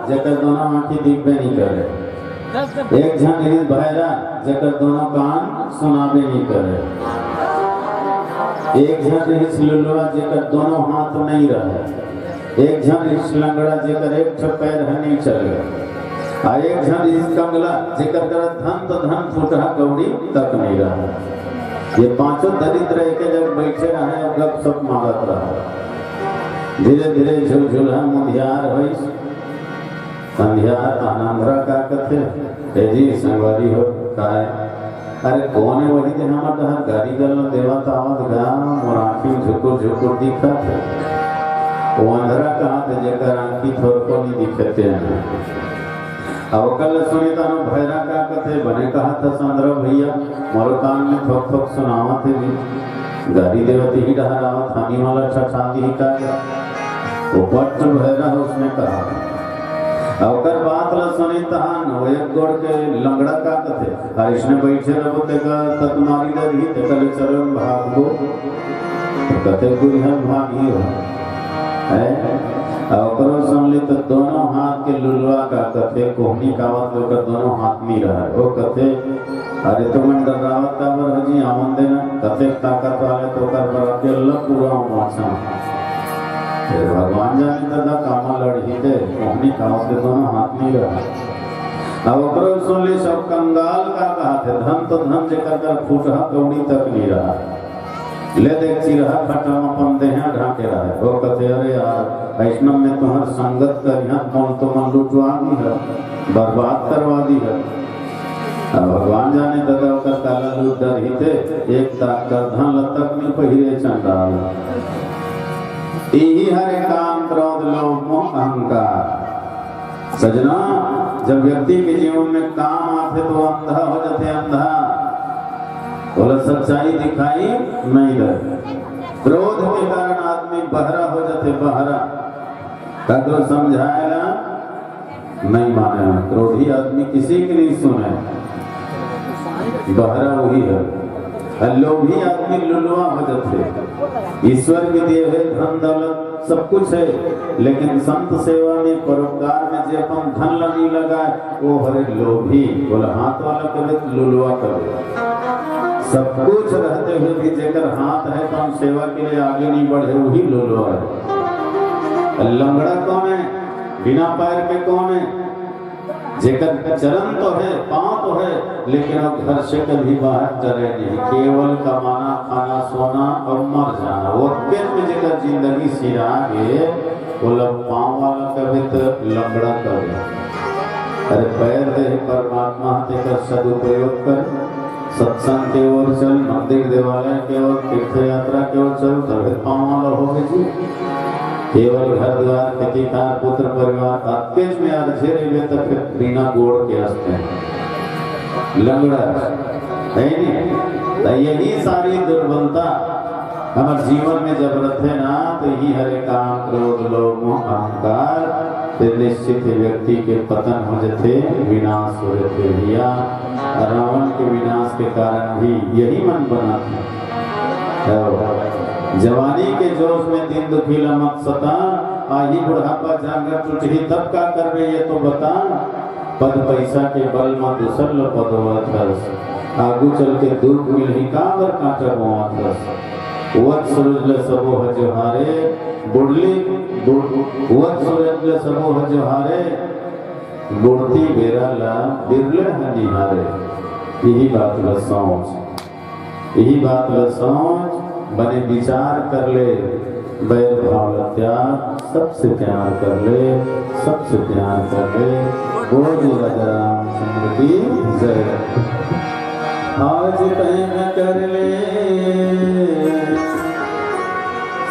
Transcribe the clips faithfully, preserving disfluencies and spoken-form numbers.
जेकर दोनों आँखी दिखबे नहीं करे। एक झन रिहिस भैरा, जेकर दोनों कान सुनाबे नहीं करे। एक झन रिहिस लुलवा, जेकर दोनों हाथ नहीं रहे। एक झन रिहिस लंगड़ा, जेकर एक ठो पैर ह नहीं चले। आ एक झन रिहिस कंगला, जेकर करा धन तो धन, फुटहा कौड़ी तक नहीं रहे। ये पांचों दरिद्र एक जगह बैठे रहे और गपशप मारत रहे। धीरे धीरे झुलझुलहा मुंधियार होइस। अंधियार तहन अंधरा का कथे, "ए जी, संगवारी हो, काय? अरे, कोन हे वही दिन हमर डहर गारी गलना देवत आवत गा, मोर आँखी में झुकुर झुकुर दिखत हे।" वो अंधरा कहत हे, "जेकर आँखी थोरको नहीं दिखे तेन।" अब ओकर ले सुनी तहन भैरा का कथे, "बने कहत हस अंधरा भैया, मोरो कान में थोक थोक सुनावत हे जी।" गारी देवत ही डहर आवत, हानि वाला ठठा दिही का? वो पट्ट भैरा ह उसने कहा। आ ओकर बात ल सुने तहान, वो एक गोड़ के लंगड़ा का कथे, "अरे इसने बैठे रहो, तेका तक मारी डरही, तेका ले चलो भागबो।" तो कथे, "गुरिहन भागी हो।" है? आ ओकरो सुन ली तो दोनों हाथ के लुलवा का कथे, कोहनी कावत ओकर दोनों हाथ नहीं रहा। वो कथे, "अरे तुमन डर्रावत काबर हो जी, आवन देना, कतेक ताकत वाले तो ओकर बर अकेल्ला पूरा उमाचा।" फिर भगवान जाने दादा कामा लड़ही ते, मोहनी कावत के दोनों हाथ नहीं रहा। अब ओकरो सुन ली सब कंगाल का कहत हे, धन तो धन जेकर कर फुटहा कौड़ी तक नहीं रहा। ले देख चिरहा फटा म अपन देहा ढाके रहे। वो कथे, "अरे यार, ऐसना में तुम्हार संगत करिहा, मोल तो मन लुटवा दी है, बर्बाद करवा दी है।" अब भगवान जाने दादा ओकर काला लूट डरही ते, एक ताक कर धन ल तक नहीं पहिरे चंडाल। इही हरे काम, क्रोध, लोभ, मोह, अहंकार। सजना, जब व्यक्ति के जीवन में काम आथे तो अंधा हो जाथे, अंधा। बोला, सच्चाई दिखाई नहीं दे। क्रोध के कारण आदमी बहरा हो जाथे, बहरा। कदो समझाए ला नहीं माने। क्रोधी आदमी किसी की नहीं सुने, बहरा वही है। और लोभी आदमी लुलवा हो जाथे। ईश्वर के दिए हुए धन दौलत सब कुछ है, लेकिन संत सेवा में, परोपकार में जे अपन धन ला नहीं लगाए, वो हरे लोभी। बोला, हाथ वाला कहे तो लुलवा कहे। सब कुछ रहते हुए भी जेकर हाथ है, तो हम सेवा के लिए आगे नहीं बढ़े, वही लुलवा है। लंगड़ा कौन है? बिना पैर के कौन है? जेकर चरण तो है, पांव तो है, लेकिन वो घर से कभी बाहर डरे नहीं। केवल कमाना, खाना, सोना और मर जाना। वो दिन में जेकर जिंदगी सिरा गे, वो लोग पांव वाला कहे तो लंगड़ा कहे। अरे, पैर दे परमात्मा, तेकर सदुपयोग कर। सत्संग के ओर चल, मंदिर देवालय के ओर, तीर्थ यात्रा के ओर चल, तबे पाँव वाला होगे जी। केवल घर द्वार, खेती खार, पुत्र परिवार, अतकेच में अर्झे रहिबे त फिर बिना गोड़ के असते हैं। लंगड़ा है नहीं? तो यही सारी दुर्बलता हमर जीवन में जब रथे ना, तो यही हरे काम, क्रोध, लोभ, मोह, अहंकार, फिर निश्चित ही व्यक्ति के पतन हो जथे, विनाश हो जथे भैया। रावण के विनाश के कारण भी यही मन बना था। तो जवानी के जोश में दीन दुखी ला मत सता, आही बुढ़ापा जांगर टूटही तब का करबे ये तो बता। पद पैसा के बल म दूसर ल पदोवत हस, आगू चल के दुख मिलही काबर कांटा बोवत हस। वत सूरज ल सबो ह जोहारे, बुड़ली, बुड़-, वत सूरज ल सबो ह जोहारे, बुड़ती बेरा ल बिरले ह निहारे। यही बात ल सोच, यही बात ल सोच, बने विचार कर ले, बैर भाव ल त्याग, सबसे प्यार कर ले, सबसे प्यार कर ले। बोल राजा रामचंद्र की जय। आज तय कर ले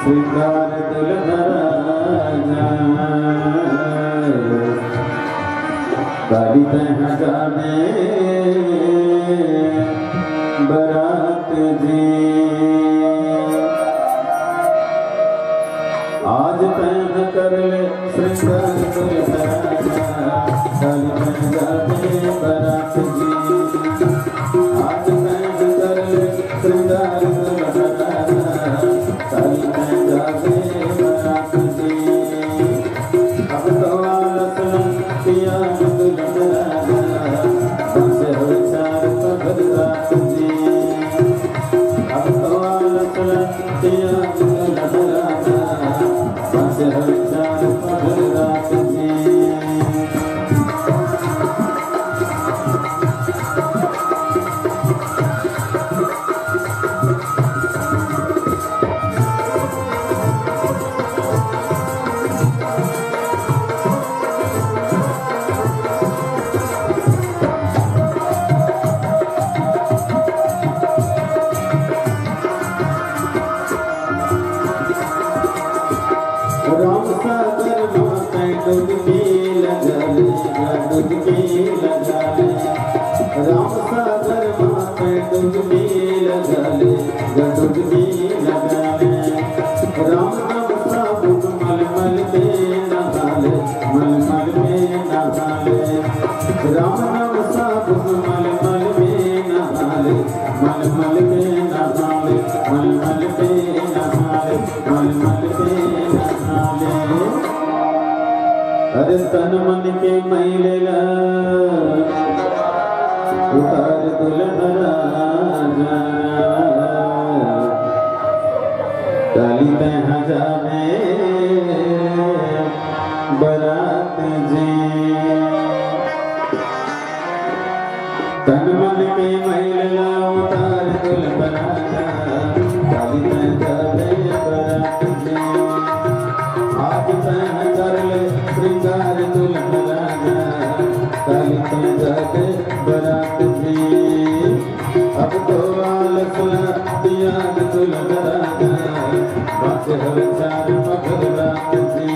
श्रृंगार दुल्हन राजा, काली तय जाने बरात जी। आज तय कर ले श्रृंगार दुल्हन राजा, काली तय जाने बरात जी। आज तय कर ले श्रृंगार दुल्हन राजा, काली तय जाने बरात जी। अब तो आलस राम सागर माता डुबकी लगा ले, डुबकी लगा ले। राम सागर माता डुबकी लगा ले, डुबकी लगा ले। राम नाम साबुन मलमल में नहा ले, मलमल में नहा ले। राम नाम साबुन मलमल में नहा ले, मलमल में नहा ले, मलमल में नहा ले, मलमल में नहा ले। अरे तन मन के मैल ला उतार दुल्हा राजा, काली तैं जाबे बरात जी। तन मन के मैल ला उतार दुल्हा राजा, काली तैं जाबे बरात जी। आज तैं कर ले श्रृंगार दुल्हा राजा, काली तैं जाबे बरात जी। अब तो आलस ला त्याग दुल्हा राजा, बाँचे हवे चार पग रात जी।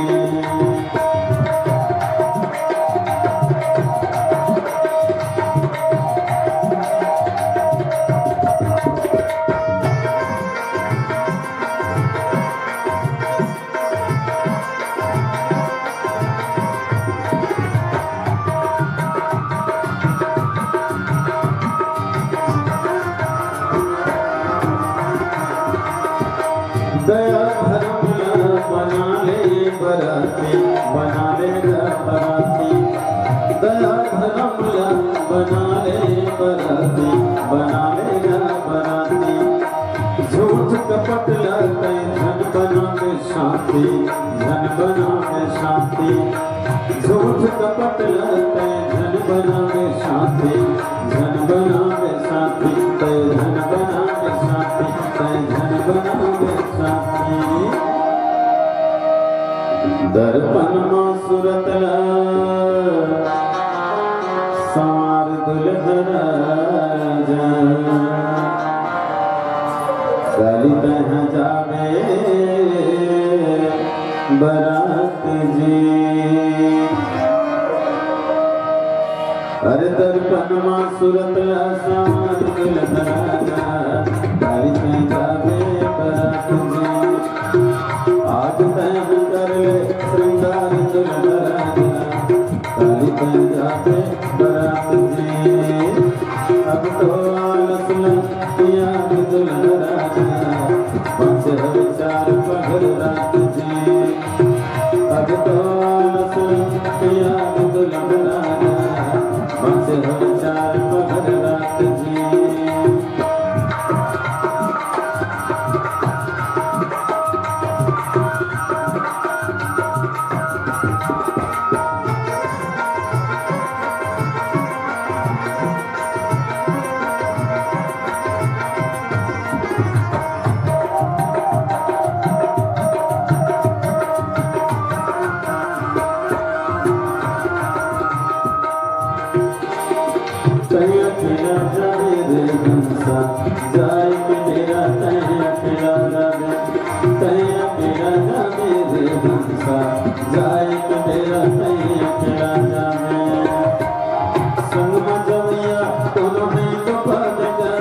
दया धर्म ला बना ले बराती, बना ले गा बराती। दया धर्म ला बना ले बराती, बना ले गा बराती। झूठ कपट ला तैं झन बनाबे साथी, झन बनाबे साथी। झूठ कपट ला तैं झन बनाबे साथी, झन बनाबे साथी, तैं झन बनाबे साथी, तैं झन बनाबे साथी। दर्पण मा सूरत ला संवार दुल्हा राजा, काली तैं जाबे बरात जी। अरे दर्पण मा सूरत ला संवार दुल्हा राजा, काली तैं जाबे बरात जी। आज तैं कर ले श्रृंगार दुल्हा राजा, काली तैं जाबे बरात जी। अब तो आलस ला त्याग दुल्हा राजा, बाँचे हवे चार पग रात जी। अब तो आलस ला त्याग दुल्हा राजा, बाँचे हवे चार पग रात जी। तैं अकेला जाबे रे हंसा, जाए के बेरा तैं अकेला जाबे। तैं अकेला जाबे रे हंसा, जाए के बेरा तैं अकेला जाबे। संग मा जवइया कोनो नइ तो पाबे गा,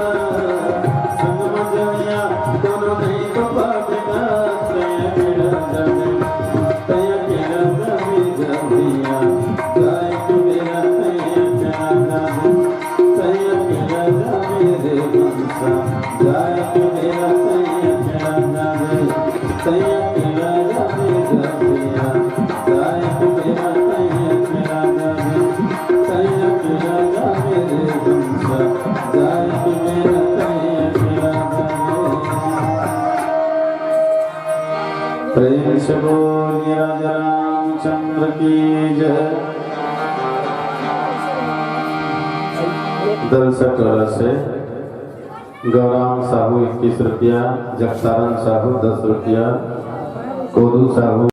संग मा जवइया कोनो नइ तो पाबे गा, तैं अकेला जाबे। तैं अकेला जाबे जवइया, जाए के बेरा तैं अकेला जाबे। तैं अकेला जाबे रे हंसा, जाए के बेरा तैं अकेला जाबे। तैं अकेला जाबे जवइया, जाए के बेरा तैं अकेला जाबे। तैं अकेला जाबे रे हंसा, जाए के बेरा तैं अकेला जाबे। प्रेम से बोलिए राजा रामचंद्र की जय। दलसा टोला से गौराम साहू इक्कीस रुपया, जगतारण साहू दस रुपया, कोदू साहू